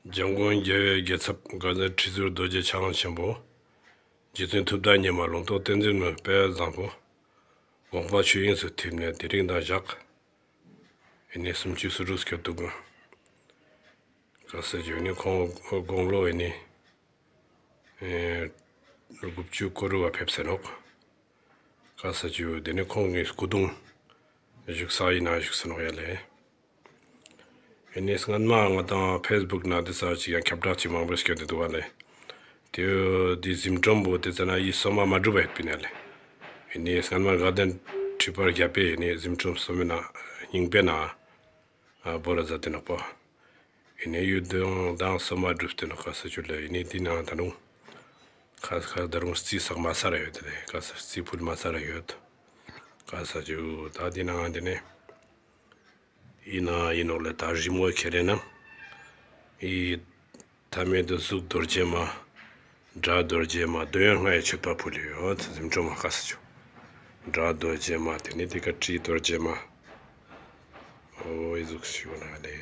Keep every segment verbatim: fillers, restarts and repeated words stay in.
འཇམ་མགོན་རྒྱལ་བའི་རྒྱལ་ཚབ་དགའ་ལྡན་ཁྲི་ཟུར་རྡོ་རྗེ་འཆང་ཆེན་པོ། རྗེ་བཙུན་ཐུབ་བསྟན་སྙེ་མ་ལུང་རྟོགས་བསྟན་འཛིན་མའི་དཔལ་བཟང་པོ། དགོངས་པ་ཆོས་དབྱིངས་སུ་ཐིམ་ནས་དེ་རིང་དང་ཞག་ཨེ་ནི་སུམ་ཅུ་སོ་དྲུག་སྐྱོད་དུག། ག་ས་ཇུ་ཨེ་ནི་ཁོང་དགུང་ལོ་ཨེ་ནི་ཨེ་དགུ་བཅུ་གོ་དྲུག་པ་ཕེབས་སེ་ནོག། ག་ས་ཇུ་དེ་ནི་ཁོང་གི་སྐུ་གདུང་བཞུགས་ས་ཨིན་ན་བཞུགས་སེ་ནོག་ཡ་ལེ། ཨེ་ནི་སྔན་མ་ང་དང་ཕེས་བུག་ན་དེ་ས་ཅིག་ཡང་ཁྱབ་བསྒྲགས་ཅིག་མང་པོ་སྐྱོད་དེ་དུག་པ་ལེ། དེ་དེ་གཟིམ་ཁྲོམ་པོ་དེ་ཙ་ན་ཡི་སོ་མ་མ་གྲུབ་པ་ཡོད་པིན་ཡ་ལེ། ཨེ་ནི་སྔན་མ་དགའ་ལྡན་ཁྲི་པ་བརྒྱ་པའི་ཨེ་ནི་གཟིམ་ཁྲོམ་སོ་མའི་ནང་སྙིང་པའི་ནང་ཨ་བོར་ར་མཛད་དེ་ནོག་པ། ཨེ་ནི་ཡུལ་དུ་དང་སོ་མ་གྲུབ་སྟེ་ནོག། ག་ས་ཇུ་ལེ། ཨེ་ནི་དེ་ནང་ད་རུང་ཁ་ཁ་ད་རུང་རྩི་བསགས་མ་ཚར་ར་ཡོད་ལེ། ག་ས་རྩི་ཕུལ་མ་ཚར་ར་ཡོད། ག་ས་ཇུ་ད་དེ་ནང་དེ་ནི་ཨིན་ན་ཨིན་ནོག་ལེ། ད་རི་མོ་ཁྱེར་རེ་ན་ཨི་ཐ་མེད་དུ་གཟུགས་རྡོ་རྗེ་མ། སྒྲ་རྡོ་རྗེ་མ། འདོད་ཡོན་ལྔའི་མཆོད་པ་ཕུལ་ཡོད། གཟིམ་ཁྲོམ་མ་ག་ས་ཇུ། སྒྲ་རྡོ་རྗེ་མ། དེ་ནི་དེ་ཀ་དྲི་རྡོ་རྗེ་མ། འོ་ཨི་ཟུག་ཞིག་ཡོད་ན་ལེ།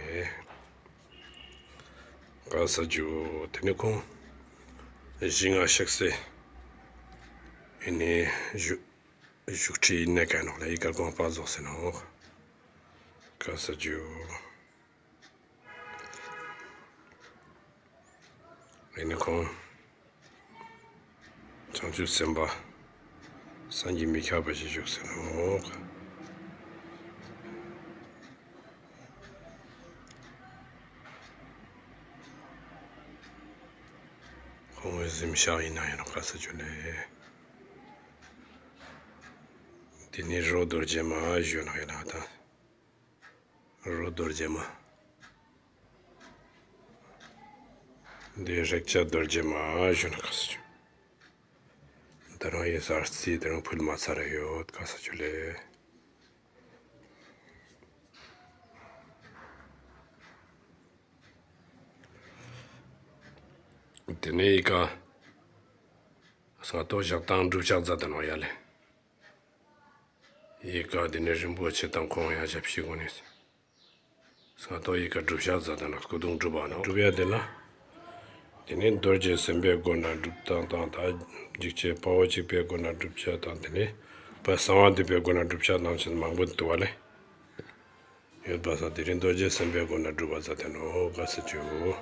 ག་ས་ཇུ་དེ་ནི་ཁོང་ཞིང་ང་ཤག་སེ་ཨེ་ནི་བཞུགས་བཞུགས་ཁྲི་ཨིན་ན་ག་ནོག་ལེ། ཨི་ཀ་དགོངས་པ་རྫོགས་སེ་ནོག། ག་ས་ཇུ། ཨེ་ནི་ཁོང་བྱང་ཆུབ་སེམས་དཔའ་བསམ་གྱིས་མི་ཁྱབ་པ་ཞིག་བཞུགས་སེ་ནོག། ཁོང་གི་གཟིམ་ཤག་ཨིན་ན་ཡང་ནོག། ག་ས་ཇུ་ལེ། དེ་ནི་རོ་རྡོ་རྗེ་མ་ཞུ་ནོག་ཡ་ལེ་ད། རོ་རྡོ་རྗེ་མ། འདི་རེག་བྱ་རྡོ་རྗེ་མ་ཞུ་ན་ག་ས་ཇུ། ད་རུང་ཡི་ས་རྩི་ད་རུང་ཕུལ་མ་ཚར་ར་ཡོད། ག་ས་ཇུ་ལེ། དེ་ནས་ཡི་ཀ་སྔ་ཏོག་ཞག་དང་སྒྲུབ་ཞག་མཛད་དེ་ནོག་ཡ་ལེ། ཡི་ཀ་དེ་ནས་རིན་པོ་ཆེ་དང་ཁོང་ཡང་ཞབས་ཕྱི་གུན་ནས་སྔ་ཏོག་ཡི་ཀ་སྒྲུབ་ཞག་མཛད་དེ་ནོག། སྐུ་གདུང་སྒྲུབ་པ་ནོག། སྒྲུབ་ཡ་དེ་ལ་དེ་ནས་རྡོ་རྗེ་སེམས་དཔའི་སྒོ་ནས་སྒྲུབ་སྟངས་དང་ད་འཇིགས་བྱེད་དཔའ་བོ་གཅིག་པའི་སྒོ་ནས་སྒྲུབ་ཞག་དང་དེ་ནས་དཔལ་གསང་བ་འདུས་པའི་སྒོ་ནས་སྒྲུབ་ཞག་དང་ཅན་མང་པོ་འདུག་པ་ལེ། ཡོད་པ་སང་དེ་རིང་རྡོ་རྗེ་སེམས་དཔའི་སྒོ་ནས་སྒྲུབ་པ་མཛད་དེ་ནོག། ག་ས་ཇུ།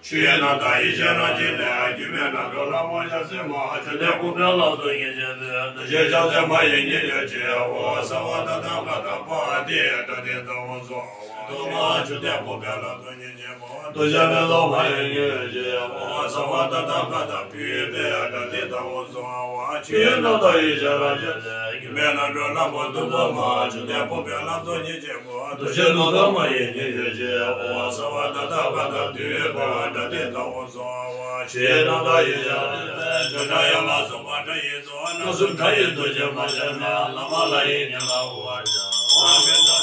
ཆོས་ཡི་ནང་ད་ཡེ་ཤེས་རང་བཞིན་ལས། སྒྱུ་མའི་རྣམ་གྲོལ་ལྷ་མོ་ཡབ་སྲས་མ། ཆོས་འདི་ཀུན་ཕན་ལ་སོགས་ཉེར་ཞི་སྟེ། འདུ་ཤེས་བྱང་སེམས་མ་ཡེངས་ཉིད་ཡོད་ཅེས་པ། གསང་བ་དང་ཐབས་མཁས་དང་པ་ཏི་ཏྲ་ཏི་ཏ་འོ་སྭཱ་ཧཱ། དུ་མ་ཆོས་འདི་ཀུན་ཕན་ལ་སོགས་ཉེར་ཞི་སྟེ། འདུ་ཤེས་མེད་ལ་སོགས་མ་ཡེངས་ཉིད་ཡོད་ཅེས་པ། གསང་བ་དང་ཐབས་མཁས་དང་པ་ཏི་ཏྲ་ཏི་ཏ་འོ་སྭཱ་ཧཱ། ཆོས་ཡི་ནང་ད་ཡེ་ཤེས་རང་བཞིན་ལས། སྒྱུ་མའི་རྣམ་གྲོལ་ལྷ་མོ་གདུགས་པ་མ། ཆོས་འདི་ཀུན་ཕན་ལ་སོགས་ཉེར་ཞི་སྟེ། འདུ་ཤེས་མེད་ལ་སོགས་མ་ཡེངས་ཉིད་ཡོད་ཅེས་པ། གསང་བ་དང་ཐབས་མཁས་དང་པ་ཏྲ་ཏི་ཏ་འོ་སྭཱ་ཧཱ། ཆོས་ཡི་ནང་ད་ཡེ་ཤེས་རང་བཞིན་ལས། ཆོས་སྒྲ་དབྱངས་ལ་སོགས་པ་སྒྲ་ཡི་མཚོ། རྣམ་གསུམ་སྒྲ་ཡི་རྡོ་རྗེ་མ། ཤར་ནས་བླ་མ་ལྷ་ཡི་སྙན་ལ་གོ་བར་བྱ།